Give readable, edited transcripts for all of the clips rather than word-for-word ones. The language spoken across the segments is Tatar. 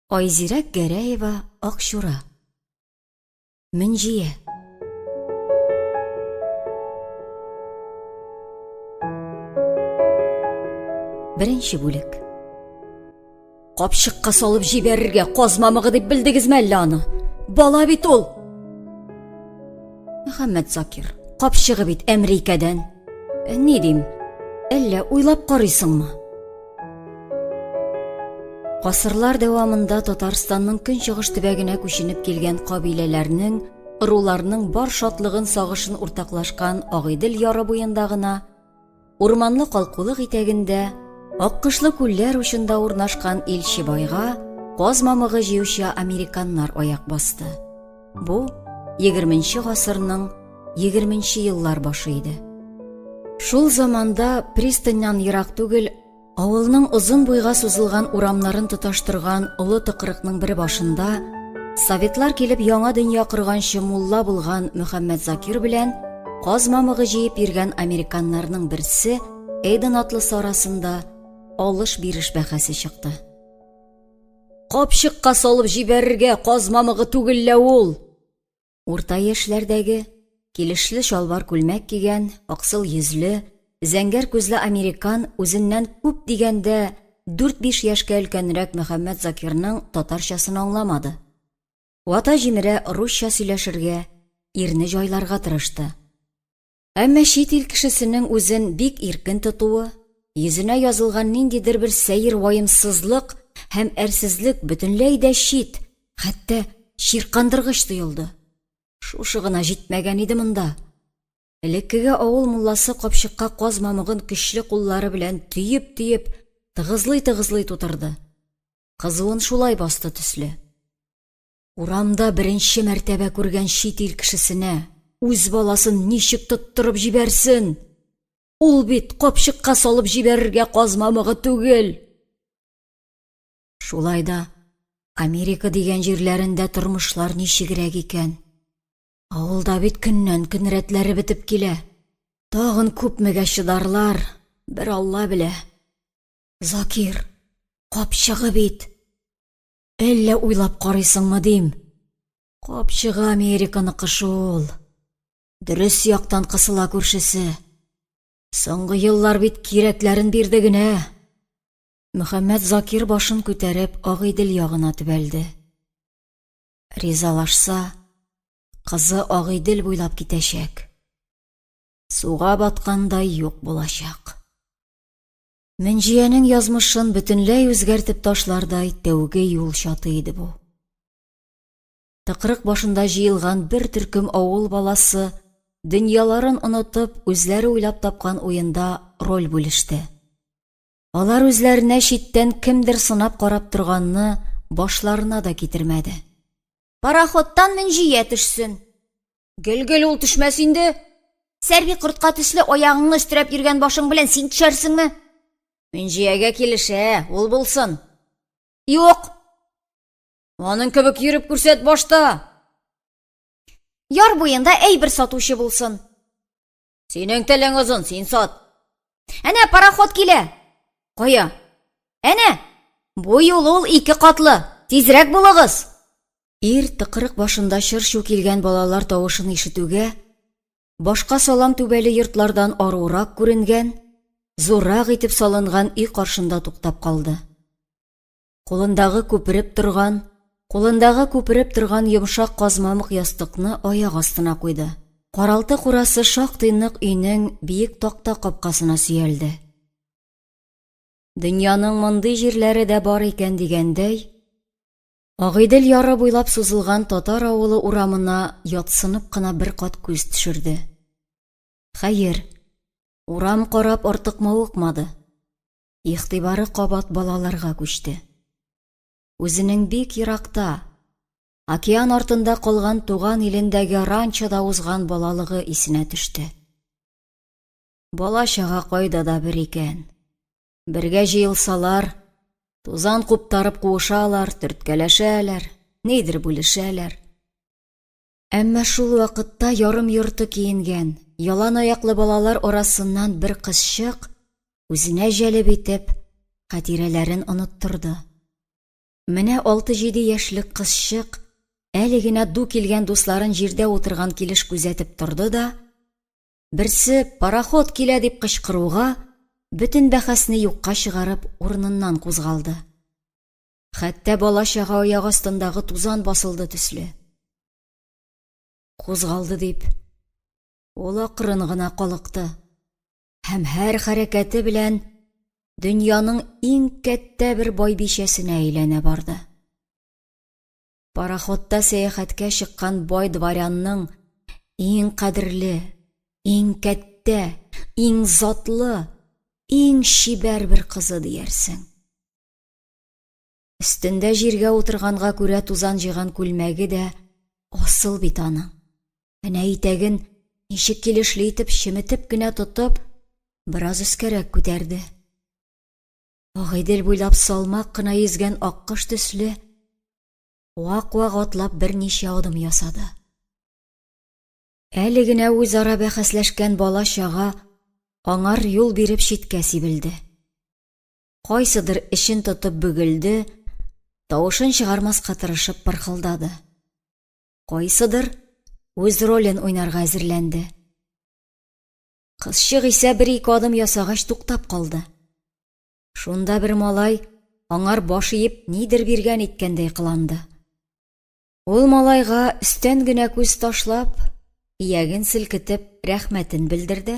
Айзирәк Гәрәева Акчура. Мөнҗия. Беренче бүлек. Капчыкка салып җибәрергә каз мамыгы дип белдегезме әллә аны? Бала бит ул. Мөхәммәд Закир, капчыгы бит Әмрикәдән. Э, ни дим? Әллә уйлап карыйсыңмы? Гасырлар дәвамында Татарстанның көнчыгыш төбәгенә күченеп килгән кабиләләрнең, ыруларның бар шатлыгын сагышын уртаклашкан Агыйдел яры буенда гына, урманлы калкулык итәгендә, аккошлы күлләр учында урнашкан Илчебайга каз мамыгы җыючы американнар аяк басты. Бу 20 гасырның 20 еллар башы иде. Шул заманда пристаньнан ерак түгел авылның озын буйга сузылган урамнарын тоташтырган олы тыкрыкның бер башында советлар килеп яңа дөнья корганчы мулла булган Мөхәммәд Закир белән каз мамыгы җыеп йөргән американнарның берсе Эйден атлысы арасында алыш-биреш бәхәсе чыкты. Капчыкка салып җибәрергә каз мамыгы түгел лә ул! Урта яшьләрдәге, килешле чалбар күлмәк кигән, аксыл йөзле, зәңгәр күзле американ үзеннән күп дигәндә дүрт-биш яшькә өлкәнрәк Мөхәммәд Закирның татарчасын аңламады. Вата-җимерә русча сөйләшергә, ирне җайларга тырышты. Әмма чит ил кешесенең үзен бик иркен тотуы, йөзенә язылган ниндидер бер сәер ваемсызлык һәм әрсезлек бөтенләй дә чит, хәтта чиркандыргыч тоелды. Шушы гына җитмәгән иде монда. Элеккеге авыл мулласы капчыкка каз мамыгын көчле куллары белән төеп-төеп, тыгызлый-тыгызлый тутырды. Кызуын шулай басты төсле. Урамда беренче мәртәбә күргән чит ил кешесенә үз баласын ничек тоттырып җибәрсен? Ул бит капчыкка салып җибәрергә каз мамыгы түгел. Шулай да Америка дигән җирләрендә тормышлар ничегрәк икән? Авылда бит көннән-көн рәтләре бетеп килә. Тагын күпмегә чыдарлар, бер Алла белә. Закир, капчыгы бит. Әллә уйлап карыйсыңмы дим? Капчыгы Американыкы шул. Дөрес яктан кысыла күршесе. Соңгы еллар бит кирәкләрен бирде генә. Мөхәммәт Закир башын күтәреп Агыйдел ягына төбәлде. Ризалашса, кызы Агыйдел буйлап китәчәк. Суга баткандай юк булачак. Мөнҗиянең язмышын бөтенләй үзгәртеп ташлардай тәүге юл чаты иде бу. Тыкрык башында җыелган бер төркем авыл баласы, дөньяларын онытып, үзләре уйлап тапкан уенда роль бүлеште. Алар үзләренә читтән кемдер сынап карап торганны башларына да китермәде. Пароходтан Мөнҗия төшсен. Гел-гел ул төшмәс инде. Сәрби кортка төсле аягыңны өстерәп йөргән башың белән син төшәрсеңме? Мөнҗиягә килешә, ул булсын. Юк. Аның кебек йөреп күрсәт башта. Яр буенда әйбер сатучы булсын. Синең телең озын, син сат. Әнә пароход килә. Кая? Әнә. Бу юл ул ике катлы. Тизрәк булыгыз. Ир тыкрык башында чыр-чу килгән балалар тавышын ишетүгә, башка салам түбәле йортлардан аруырак күренгән, зуррак итеп салынган өй каршында туктап калды. Кулындагы күпереп торган, кулындагы күпереп торган йомшак казмамык ястыкны аяк астына куйды. Каралты курасы шактый нык өйнең биек такта капкасына сөялде. Дөньяның мондый җирләре дә бар икән дигәндәй, Агыйдел яры буйлап сузылган татар авылы урамына ятсынып кына бер кат күз төшерде. Хәер, урам карап артык мавыкмады. Игътибары кабат балаларга күчте. Үзенең бик еракта, океан артында калган туган илендәге ранчода узган балалыгы исенә төште. Бала-чага кайда да бер икән. Бергә җыелсалар, тузан куптарып куышалар, төрткәләшәләр, нидер бүлешәләр. Әмма шул вакытта ярым-йорты киенгән, ялан аяклы балалар арасыннан бер кызчык, үзенә җәлеп итеп, хатирәләрен оныттырды. Менә алты-җиде яшьлек кызчык әле генә ду килгән дусларын җирдә утырган килеш күзәтеп торды да, берсе «Пароход килә!» дип кычкыруга, бөтен бәхәсне юкка чыгарып, урыныннан кузгалды. Хәтта бала-чага аяк астындагы тузан басылды төсле. Кузгалды дип, ул акрын гына калыкты һәм һәр хәрәкәте белән дөньяның иң кәттә бер байбичәсенә әйләнә барды. Пароходта сәяхәткә чыккан бай дворянның иң кадерле, иң кәттә, иң затлы, иң чибәр бер кызы диярсең. Өстендә җиргә утырганга күрә тузан җыйган күлмәге дә асыл бит аның. Әнә итәген ничек килешле итеп чеметеп кенә тотып, бераз өскәрәк күтәрде. Агыйдел буйлап салмак кына йөзгән аккош төсле, вак-вак атлап берничә адым ясады. Әле генә үзара бәхәсләшкән бала-чага аңар юл биреп читкә сибелде. Кайсыдыр эчен тотып бөгелде, тавышын чыгармаска тырышып пырхылдады. Кайсыдыр үз ролен уйнарга әзерләнде. Кызчык исә бер-ике адым ясагач туктап калды. Шунда бер малай аңар баш иеп нидер биргән иткәндәй кыланды. Ул малайга өстән генә күз ташлап, ияген селкетеп рәхмәтен белдерде.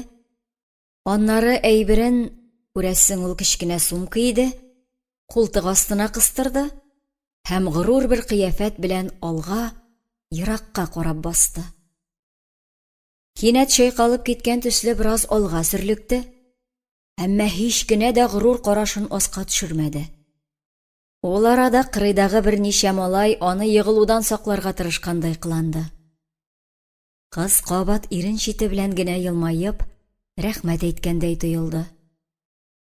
Аннары әйберен, күрәсең, ул кечкенә сумка иде, култык астына кыстырды һәм горур бер кыяфәт белән алга, еракка карап басты. Кинәт чайкалып киткән төсле бераз алга сөрлекте, әмма һич кенә дә горур карашын аска төшермәде. Ул арада кырыйдагы берничә малай аны егылудан сакларга тырышкандай кыланды. Кыз кабат ирен чите белән генә елмаеп, рәхмәт әйткәндәй тоелды.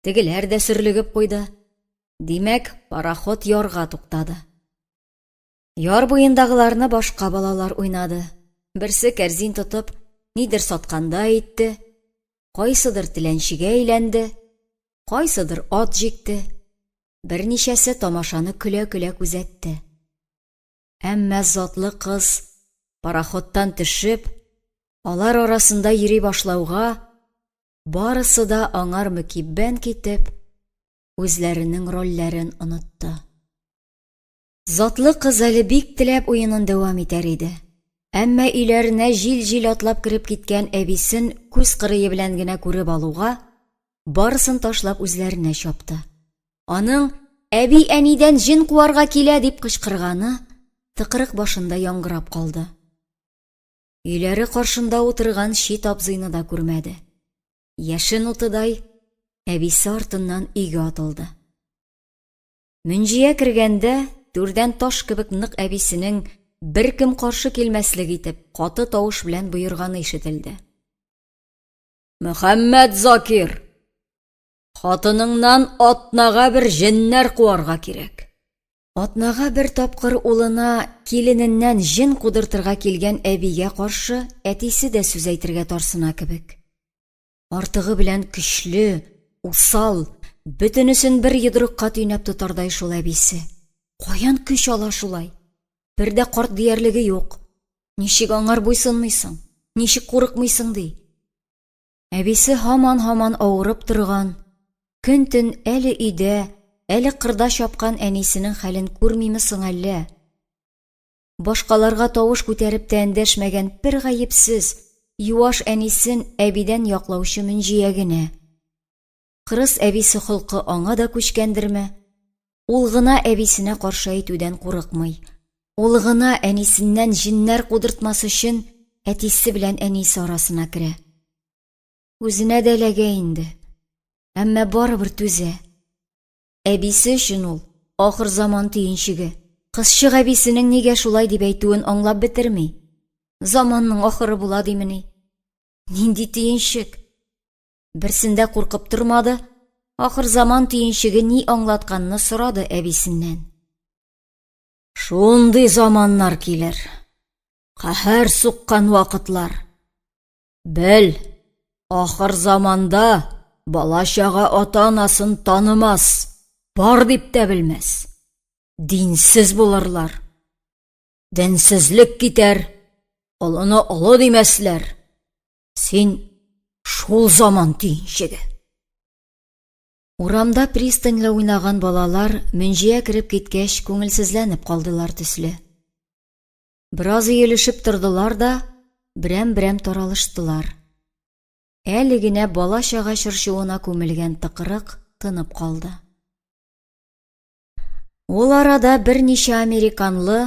Тегеләр дә сөрлегеп куйды. Димәк, пароход ярга туктады. Яр буендагыларны башка балалар уйнады. Берсе кәрзин тотып, нидер саткандай итте, кайсыдыр теләнчегә әйләнде, кайсыдыр ат җикте. Берничәсе тамашаны көлә-көлә күзәтте. Әмма затлы кыз пароходтан төшеп, алар арасында йөри башлауга, барысы да аңар мөкиббән китеп, үзләренең рольләрен онытты. Затлы кыз әле бик теләп уенын дәвам итәр иде. Әмма өйләренә җил-җил атлап кереп киткән әбисен күз кырые белән генә күреп алуга, барысын ташлап үзләренә чапты. Аның Әби әнидән җен куарга килә дип кычкырганы тыкрык башында яңгырап калды. Өйләре каршында утырган чит абзыйны да күрмәде. Яшен утыдай әбисе артыннан өйгә атылды. Мөнҗия кергәндә, түрдән таш кебек нык әбисенең беркем каршы килмәслек итеп каты тавыш белән боерганы ишетелде. Мөхәммәт Закир, Хатыныңнан атнага бер җеннәр куарга кирәк. Атнага бер тапкыр улына килененнән җен кудыртырга килгән әбигә каршы әтисе дә сүз әйтергә тарсына кебек. Артыгы белән көчле, усал, бөтенесен бер йодрыкка төйнәп тотардай шул әбисе. Каян көч ала шулай? Бер дә карт диярлеге юк. Ничек аңар буйсынмыйсың? Ничек курыкмыйсың ди? Әбисе һаман-һаман авырып торган, көн-төн әле өйдә, әле кырда чапкан әнисенең хәлен күрмиме соң әллә? Башкаларга тавыш күтәреп тә эндәшмәгән бер гаепсез, юаш әнисен әбидән яклаучы Мөнҗия генә. Кырыс әбисе холкы аңа да күчкәндерме? Ул гына әбисенә каршы әйтүдән курыкмый. Ул гына әнисеннән җеннәр кудыртмас өчен әтисе белән әнисе арасына керә. Үзенә дә эләгә инде. Әмма барыбер түзә. Әбисе өчен ул ахыр заман төенчеге. Кызчык әбисенең нигә шулай дип әйтүен аңлап бетерми. Заманның ахыры була димени? Нинди төенчек? Берсендә куркып тормады, ахырзаман төенчеге ни аңлатканны сорады әбисеннән. Шундый заманнар килер. Каһәр суккан вакытлар. Бел, ахыр заманда бала-чага ата-анасын танымас, бар дип тә белмәс. Динсез булырлар. Денсезлек китәр, олыны олы димәсләр. Син шул заман төенчеге. Урамда пристаньлы уйнаган балалар Мөнҗия кереп киткәч күңелсезләнеп калдылар төсле. Бераз өелешеп тордылар да, берәм-берәм таралыштылар. Әле генә бала-чага чырчуына күмелгән тыкрык тынып калды. Ул арада берничә американлы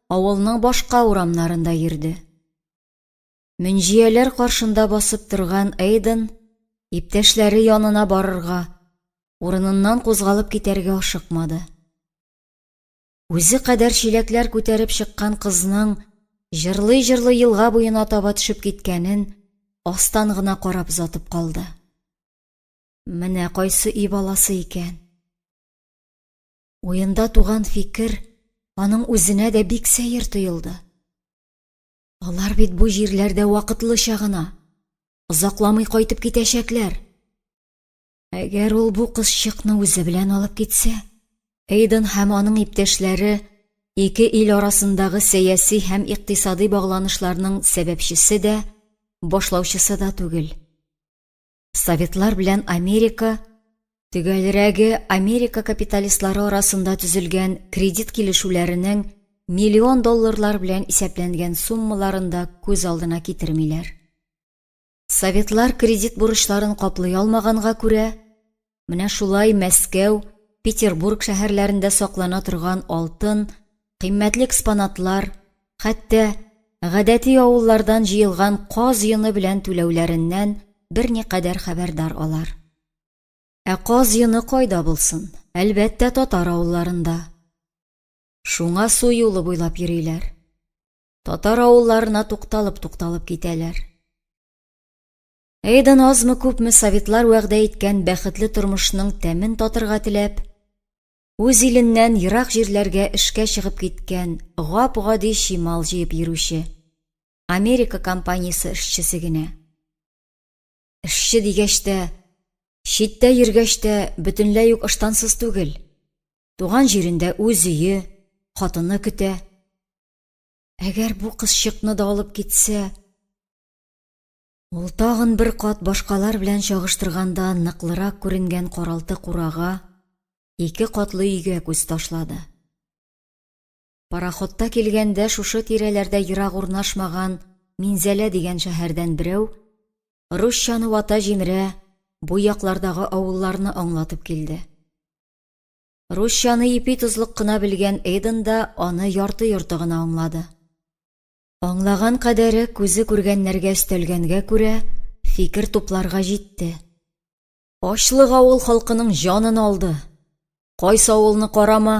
авылның башка урамнарында йөрде. Мөнҗияләр каршында басып торган Эйден иптәшләре янына барырга, урыныннан кузгалып китәргә ашыкмады. Үзе кадәр чиләкләр күтәреп чыккан кызның җырлый-җырлый елга буена таба төшеп киткәнен астан гына карап озатып калды. Менә кайсы өй баласы икән. Уенда туган фикер аның үзенә дә бик сәер тоелды. Алар бит бу җирләрдә вакытлыча гына, озакламый кайтып китәчәкләр. Әгәр ул бу кызчыкны үзе белән алып китсә, Эйден һәм аның иптәшләре ике ил арасындагы сәяси һәм икътисадый багланышларның сәбәпчесе дә, башлаучысы да түгел. Советлар белән Америка, төгәлрәге, Америка капиталистлары арасында төзелгән кредит килешүләренең миллион долларлар белән исәпләнгән суммаларын да күз алдына китермиләр. Советлар кредит бурычларын каплый алмаганга күрә, менә шулай Мәскәү, Петербург шәһәрләрендә саклана торган алтын, кыйммәтле экспонатлар, хәтта гадәти авыллардан җыелган каз йоны белән түләүләреннән берникадәр хәбәрдар алар. Ә каз йоны кайда булсын? Әлбәттә, татар авылларында. Шуңа су юлы буйлап йөриләр. Татар авылларына тукталып-тукталып китәләр. Эйден азмы-күпме советлар вәгъдә иткән бәхетле тормышның тәмен татырга теләп, үз иленнән ерак җирләргә эшкә чыгып киткән гап-гади чимал җыеп йөрүче Америка компаниясе эшчесе генә. Эшче дигәч тә, читтә йөргәч тә бөтенләй үк ыштансыз түгел. Туган җирендә үз өе, хатыны көтә. Әгәр бу кызчыкны да алып китсә, Ул тагын бер кат башкалар белән чагыштырганда ныклырак күренгән каралты-курага, ике катлы өйгә күз ташлады. Пароходта килгәндә шушы тирәләрдә ерак урнашмаган Минзәлә дигән шәһәрдән берәү русчаны вата-җимерә бу яклардагы авылларны аңлатып килде. Русчаны ипи-тозлык кына белгән Эйден да аны ярты-йорты гына аңлады. Аңлаган кадәре күзе күргәннәргә өстәлгәнгә күрә, фикер тупларга җитте. Ачлык авыл халкының җанын алды. Кайсы авылны карама,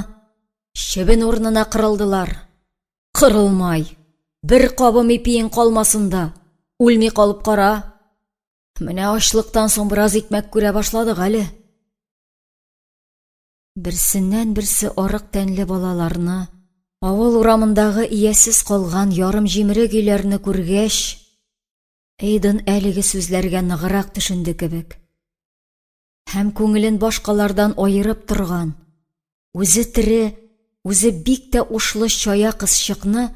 чебен урынына кырылдылар. Кырылмай! Бер кабым ипиең калмасын да, үлми калып кара. Менә ачлыктан соң бераз икмәк күрә башладык әле. Берсеннән-берсе арык тәнле балаларны, авыл урамындагы иясез калган ярым җимерек өйләрне күргәч, Эйден әлеге сүзләргә ныграк төшенде кебек. Һәм күңелен башкалардан аерып торган, үзе тере, үзе бик тә ушлы чая кызчыкны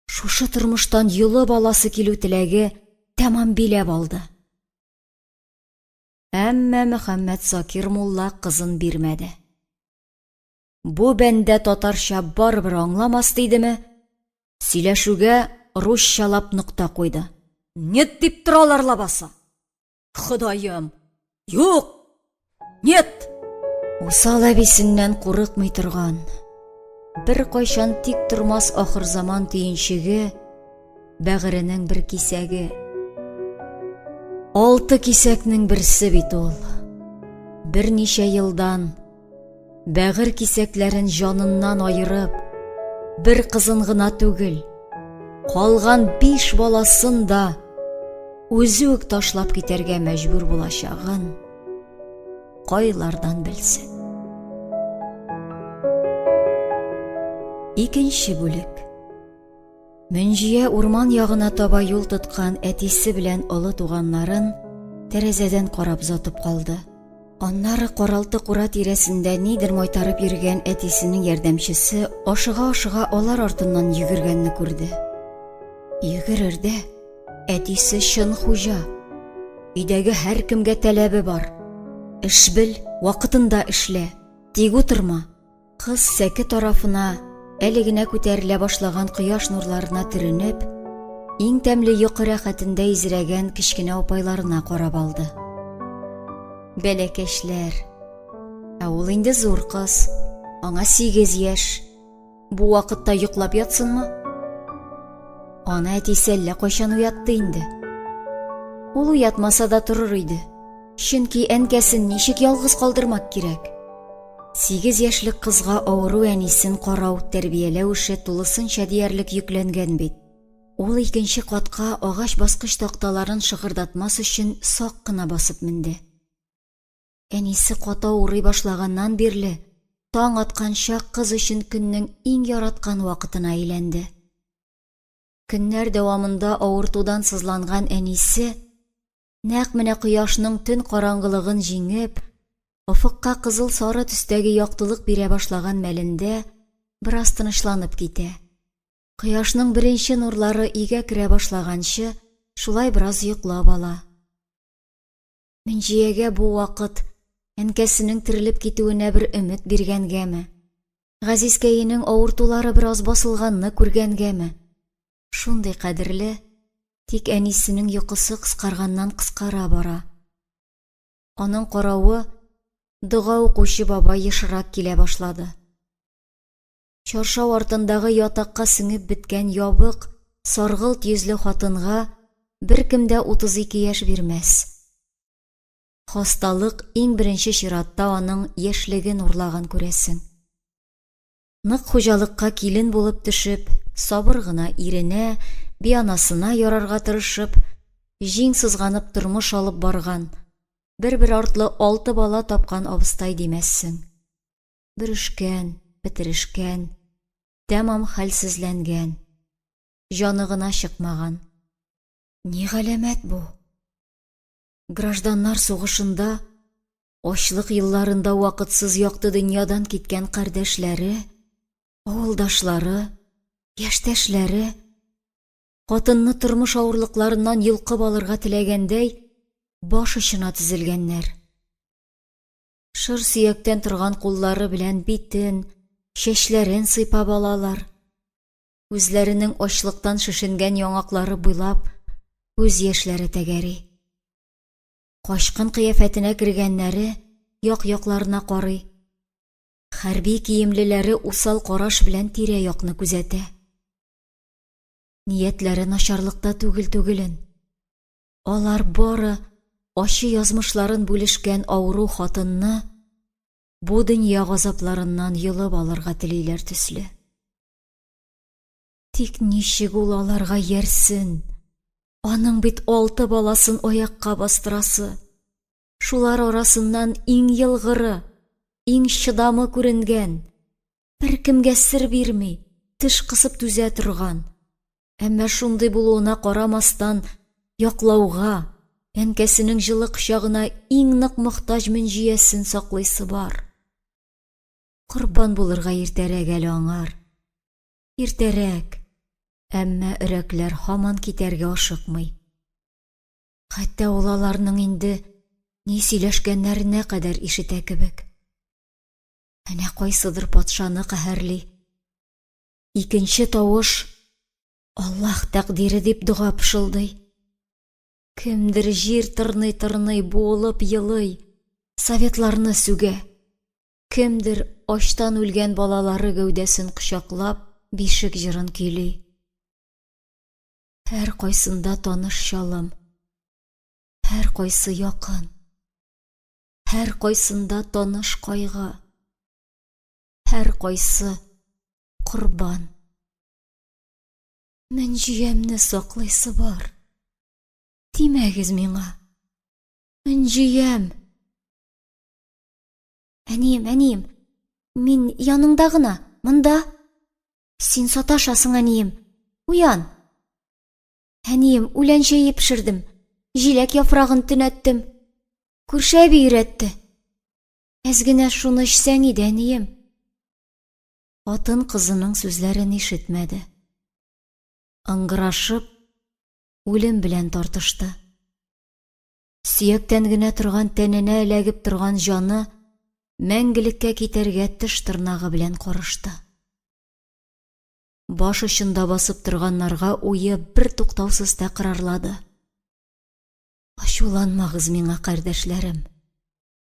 шушы тормыштан йолып аласы килү теләге тәмам биләп алды. Әмма Мөхәммәтзакир мулла кызын бирмәде. Бу бәндә татарча барыбер аңламас дидеме, сөйләшүгә русчалап нокта куйды. Нет дип торалар лабаса. Ходаем! Юк! Нет! Усал әбисеннән курыкмый торган, беркайчан тик тормас ахырзаман төенчеге бәгыренең бер кисәге. Алты кисәкнең берсе бит ул. Берничә елдан бәгырь кисәкләрен җаныннан аерып, бер кызын гына түгел, калган биш баласын да үзе үк ташлап китәргә мәҗбүр булачагын кайлардан белсен. Икенче бүлек. Мөнҗия урман ягына таба юл тоткан әтисе белән олы туганнарын тәрәзәдән карап озатып калды. Аннары каралты-кура тирәсендә нидер майтарып йөргән әтисенең ярдәмчесе ашыга-ашыга алар артыннан йөгергәнне күрде. Йөгерер дә, әтисе чын хуҗа. Өйдәге һәркемгә таләбе бар. Эш бел, вакытында эшлә, тик утырма. Кыз сәке тарафына, әле генә күтәрелә башлаган кояш нурларына төренеп, иң тәмле йокы рәхәтендә изрәгән кечкенә апайларына карап алды. Бәләкәчләр. Ә ул инде зур кыз. Аңа 8 яшь. Бу вакытта йоклап ятсынмы? Аны әтисе әллә кайчан уятты инде. Ул уятмаса да торыр иде. Чөнки әнкәсен ничек ялгыз калдырмак кирәк? Сигез яшьлек кызга авыру әнисен карау, тәрбияләү эше тулысынча диярлек йөкләнгән бит. Ул икенче катка агач баскыч такталарын шыгырдатмас өчен сак кына басып менде. Әнисе каты авырый башлаганнан бирле, таң аткан чак кыз өчен көннең иң яраткан вакытына әйләнде. Көннәр дәвамында авыртудан сызланган әнисе Нәкъ менә кояшның төн караңгылыгын җиңеп, офыкка кызыл-сары төстәге яктылык бирә башлаган мәлендә бераз тынычланып китә. Кояшның беренче нурлары өйгә керә башлаганчы, шулай бераз йоклап ала. Мөнҗиягә бу вакыт әнкәсенең терелеп китүенә бер өмет биргәнгәме, газизкәенең авыртулары бераз басылганны күргәнгәме, Шундый кадерле, тик әнисенең йокысы кыскарганнан кыскара бара. Аның каравы, дога укучы бабай ешрак килә башлады. Чаршау артындагы ятакка сеңеп беткән ябык, саргылт йөзле хатынга беркем дә 32 яшь бирмәс. Хасталык иң беренче чиратта аның яшьлеген урлаган, күрәсең. Нык хуҗалыкка килен булып төшеп, сабыр гына иренә, бианасына ярарга тырышып, җиң сызганып тормыш алып барган, бер-бер артлы алты бала тапкан абыстай димәссең. Бөрешкән, бетерешкән, тәмам хәлсезләнгән. Җаны гына чыкмаган. Ни галәмәт бу? Гражданнар сугышында Ачлык елларында вакытсыз якты дөньядан киткән кардәшләре, авылдашлары, яшьтәшләре, хатынны тормыш авырлыкларыннан йолкып алырга теләгәндәй, баш очына тезелгәннәр. Шыр сөяктән торган куллары белән битен, чәчләрен сыйпап алалар. Үзләренең ачлыктан шешенгән яңаклары буйлап күз яшьләре тәгәри. Качкын кыяфәтенә кергәннәре як-якларына карый. Хәрби киемлеләре усал караш белән тирә-якны күзәтә. Ниятләре начарлыкта түгел түгелен. Алар бары ачы язмышларын бүлешкән авыру хатынны бу дөнья газапларыннан йолып алырга телиләр төсле. Тик ничек ул аларга иярсен? Аның бит алты баласын аякка бастырасы. Шулар арасыннан иң елгыры, иң чыдамы күренгән, беркемгә сер бирми, теш кысып түзә торган. Әмма шундый булуына карамастан, яклауга, әнкәсенең җылы кочагына иң нык мохтаҗ Мөнҗиясен саклыйсы бар. Корбан булырга иртәрәк әле аңар. Иртәрәк, әмма өрәкләр һаман китәргә ашыкмый. Хәтта ул аларның инде ни сөйләшкәннәренә кадәр ишетә кебек. Әнә кайсыдыр патшаны каһәрли. Икенче тавыш Аллаһ тәкъдире дип дога пышылдый. Кемдер җир тырный-тырный буылып елый, советларны сүгә. Кемдер, ачтан үлгән балалары гәүдәсен кочаклап, бишек җырын көйли. Һәркайсында таныш чалым, һәркайсы якын, һәркайсында таныш кайгы, һәркайсы корбан. Мөнҗиямне саклыйсы бар. Тимәгез миңа. Мөнҗиям! Әнием, әнием, мин яныңда гына, монда. Син саташасың, әнием. Уян. Әнием, үлән чәе пешердем. Җиләк яфрагын төнәттем. Күрше әби өйрәтте. Әз генә шуны эчсәң иде, әнием. Хатын кызының сүзләрен ишетмәде. Ыңгырашып, үлем белән тартышты. Сөяктән генә торган тәненә эләгеп торган җаны мәңгелеккә китәргә теш-тырнагы белән карышты. Баш очында басып торганнарга уе бертуктаусыз тәкрарлады. Ачуланмагыз миңа, кардәшләрем.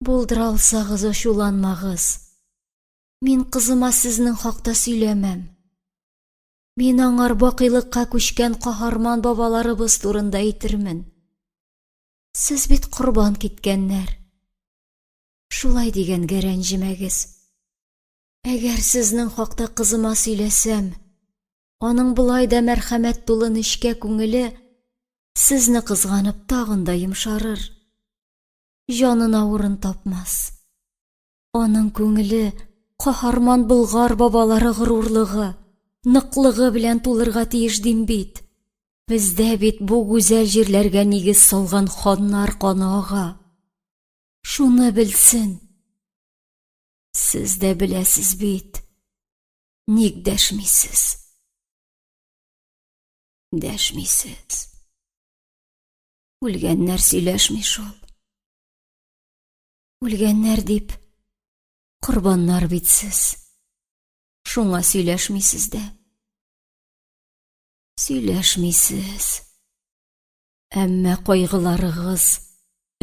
Булдыра алсагыз, ачуланмагыз. Мин кызыма сезнең хакта сөйләмәм. Мин аңар бакыйлыкка күчкән каһарман бабаларыбыз турында әйтермен. Сез бит корбан киткәннәр. Шулай дигәнгә рәнҗемәгез. Әгәр сезнең хакта кызыма сөйләсәм, аның болай да мәрхәмәт тулы нечкә күңеле сезне кызганып тагын да йомшарыр, җанына урын тапмас. Аның күңеле каһарман болгар бабалары горурлыгы, ныклыгы белән тулырга тиеш дим бит. Бездә бит бу гүзәл җирләргә нигез салган ханнар каны ага. Шуны белсен. Сез дә беләсез бит. Ник дәшмисез? Дәшмисез. Үлгәннәр сөйләшми шул. Үлгәннәр дип, корбаннар бит сез. Шуңа сөйләшмисез дә. Сөйләшмисез. Әмма кайгыларыгыз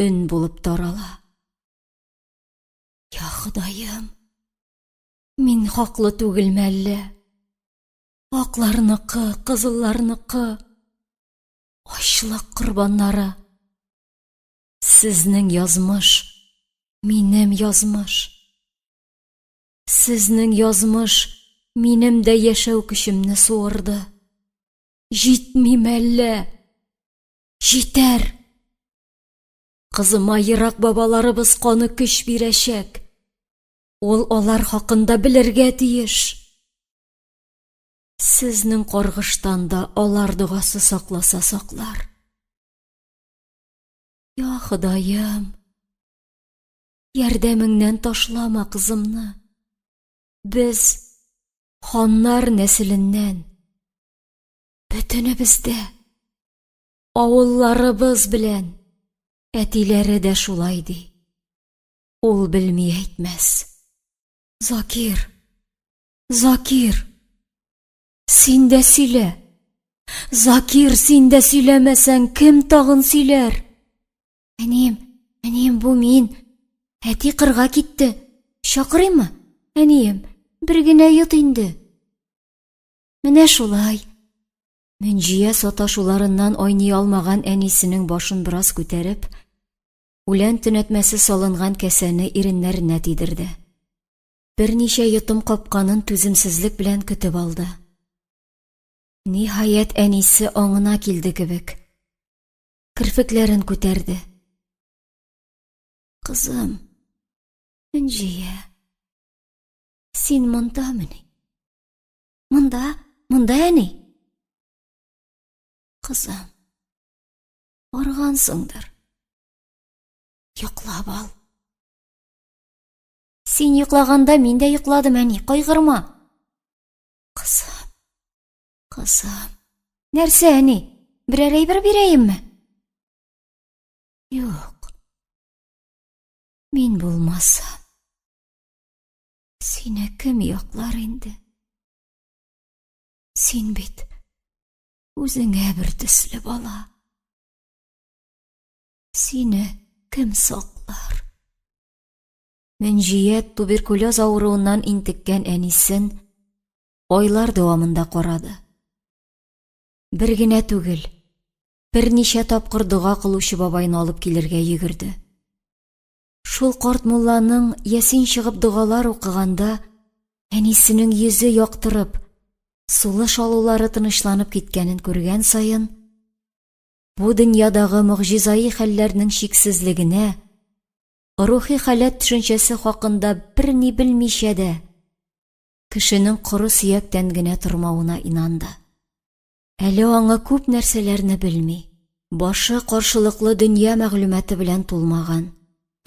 өн булып тарала. Я Ходаем, мин хаклы түгелме әллә? Акларныкы, кызылларныкы, ачлык корбаннары. Сезнең язмыш, минем язмыш. Сезнең язмыш минем дә яшәү көчемне суырды. Җитмиме әллә? Җитәр! Кызыма ерак бабаларыбыз каны көч бирәчәк. Ул алар хакында белергә тиеш. Сезнең каргыштан да алар догасы сакласа саклар. Я Ходаем, ярдәмеңнән ташлама кызымны. Без ханнар нәселеннән. Бөтенебез дә авылларыбыз белән әтиләре дә шулай ди. Ул белми әйтмәс. Закир, Закир, Син дә сөйлә. Закир, син дә сөйләмәсәң, кем тагын сөйләр? Әнием, әнием, бу мин. Әти кырга китте. Чакырыйммы? Әнием, бер генә йот инде. Менә шулай. Мөнҗия саташуларыннан айный алмаган әнисенең башын бераз күтәреп, үлән төнәтмәсе салынган кәсәне иреннәренә тидерде. Берничә йотым капканын түземсезлек белән көтеп алды. Ниһаять, әнисе аңына килде кебек. Керфекләрен күтәрде. Кызым, Энҗия, син мондамыни? Монда, монда, әни. Кызым, аргансыңдыр. Йоклап ал. Син йоклаганда мин дә йокладым, әни, кайгырма. Кызым, кызым. Нәрсә, әни, берәр әйбер бирәемме? Юк. Мин булмасам, сине кем яклар инде? Син бит үзеңә бер төсле бала. Сине кем саклар? Мөнҗия туберкулез авыруыннан интеккән әнисен айлар дәвамында карады. Бер генә түгел, берничә тапкыр дога кылучы бабайны алып килергә йөгерде. Шул карт мулланың ясин чыгып догалар укыганда әнисенең йөзе яктырып, сулыш алулары тынычланып киткәнен күргән саен, бу дөньядагы могҗизаи хәлләрнең чиксезлегенә, рухи халәт төшенчәсе хакында берни белмичә дә, кешенең коры сөяктән генә тормавына инанды. Әле аңы күп нәрсәләрне белми, башы каршылыклы дөнья мәгълүматы белән тулмаган.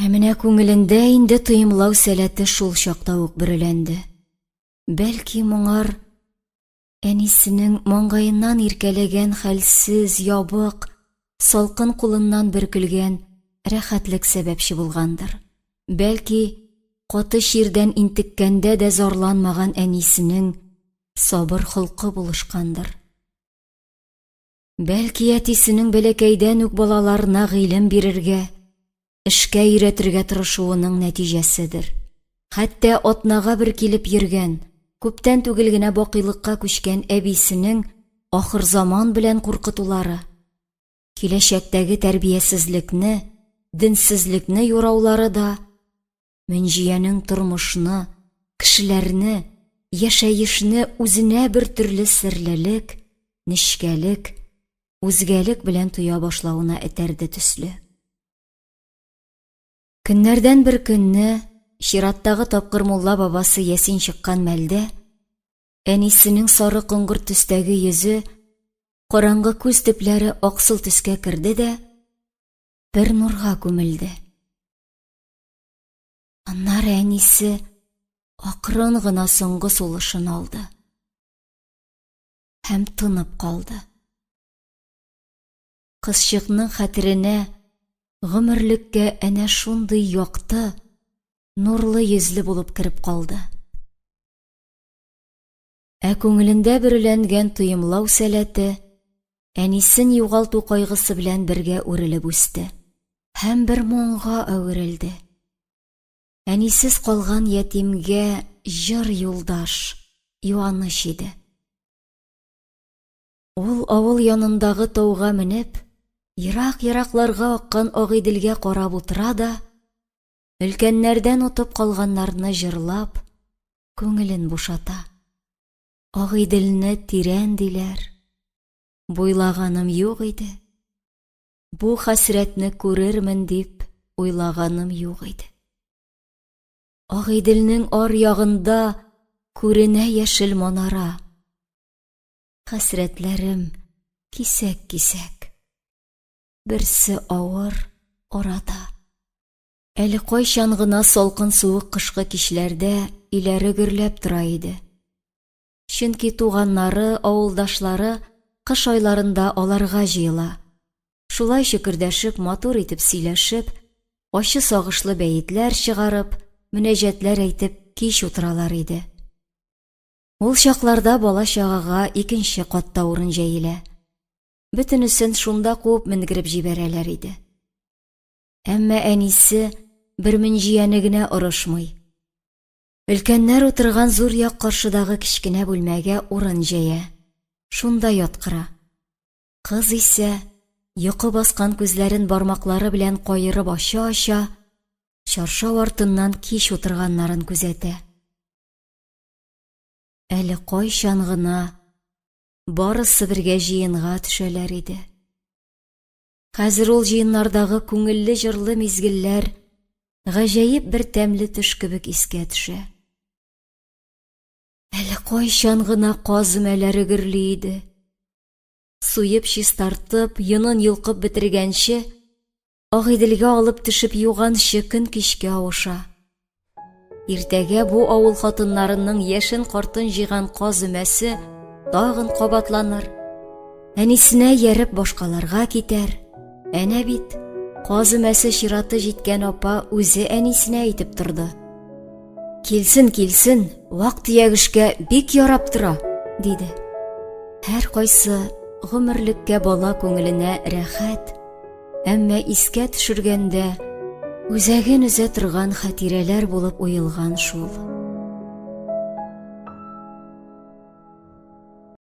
Ә менә күңелендә инде тоемлау сәләте шул чакта ук бөреләнде. Бәлки моңар әнисенең маңгаеннан иркәләгән хәлсез, ябык, салкын кулыннан бөркелгән рәхәтлек сәбәпче булгандыр. Бәлки, каты чирдән интеккәндә дә зарланмаган әнисенең сабыр холкы булышкандыр. Бәлки, әтисенең бәләкәйдән үк балаларына гыйлем бирергә, эшкә өйрәтергә тырышуының нәтиҗәседер. Хәтта атнага бер килеп йөргән, күптән түгел генә бакыйлыкка күчкән әбисенең ахырзаман белән куркытулары, киләчәктәге тәрбиясезлекне, денсезлекне юраулары да Мөнҗиянең тормышны, кешеләрне, яшәешне үзенә бер төрле серлелек, нечкәлек, үзгәлек белән тоя башлавына этәрде төсле. Көннәрдән бер көнне, чираттагы тапкыр мулла бабасы Ясин чыккан мәлдә, әнисенең сары коңгырт төстәге йөзе, караңгы күз төпләре аксыл төскә керде дә, бер нурга күмелде. Аннары әнисе акрын гына соңгы сулышын алды һәм тынып калды. Кызчыкның хәтеренә гомерлеккә әнә шундый якты, нурлы йөзле булып кереп калды. Ә күңелендә бөреләнгән тоемлау сәләте әнисен югалту кайгысы белән бергә үрелеп үсте һәм бер моңга әверелде. Әнисез калган ятимгә җыр юлдаш, юаныч иде. Ул авыл янындагы тауга менеп, ерак-еракларга аккан Агыйделгә карап утыра да, өлкәннәрдән отып калганнарны җырлап, күңелен бушата. Агыйделне тирән диләр, буйлаганым юк иде. Бу хәсрәтне күрермен дип уйлаганым юк иде. Агыйделнең ар ягында күренә яшел манара. Хәсрәтләрем кисәк-кисәк. Берсе авыр арада. Әле кайчан гына салкын суык кышкы кичләрдә өйләре гөрләп тора иде. Чөнки туганнары, авылдашлары кыш айларында аларга җыела. Шулай чөкердәшеп, матур итеп сөйләшеп, ачы сагышлы бәетләр чыгарып, мөнәҗәтләр әйтеп кич утыралар иде. Ул чакларда бала-чагага икенче катта урын җәелә. Бөтенесен шунда куып менгереп җибәрәләр иде. Әмма әнисе бер Мөнҗияне генә орышмый. Өлкәннәр утырган зур як каршыдагы кечкенә бүлмәгә урын җәя, шунда яткыра. Кыз исә, йокы баскан күзләрен бармаклары белән каерып ача-ача, чаршау артыннан кич утырганнарын күзәтә. Әле кайчан гына барысы бергә җыенга төшәләр иде. Хәзер ул җыеннардагы күңелле җырлы мизгелләр гаҗәеп бер тәмле төш кебек искә төшә. Әле кайчан гына каз өмәләре гөрли иде. Суеп чистартып, йонын йолкып бетергәнче, Агыйделгә алып төшеп юганчы көн кичкә авыша. Иртәгә бу авыл хатыннарының яшен-картын җыйган каз өмәсе тагын кабатланыр. Әнисенә ияреп башкаларга китәр. Әнә бит, каз өмәсе чираты җиткән апа үзе әнисенә әйтеп торды. Килсен, килсен, вак-төяк эшкә бик ярап тора, диде. Һәркайсы гомерлеккә бала күңеленә рәхәт, Әмма искә төшергәндә үзәген өзә торган хатирәләр булып уелган шул.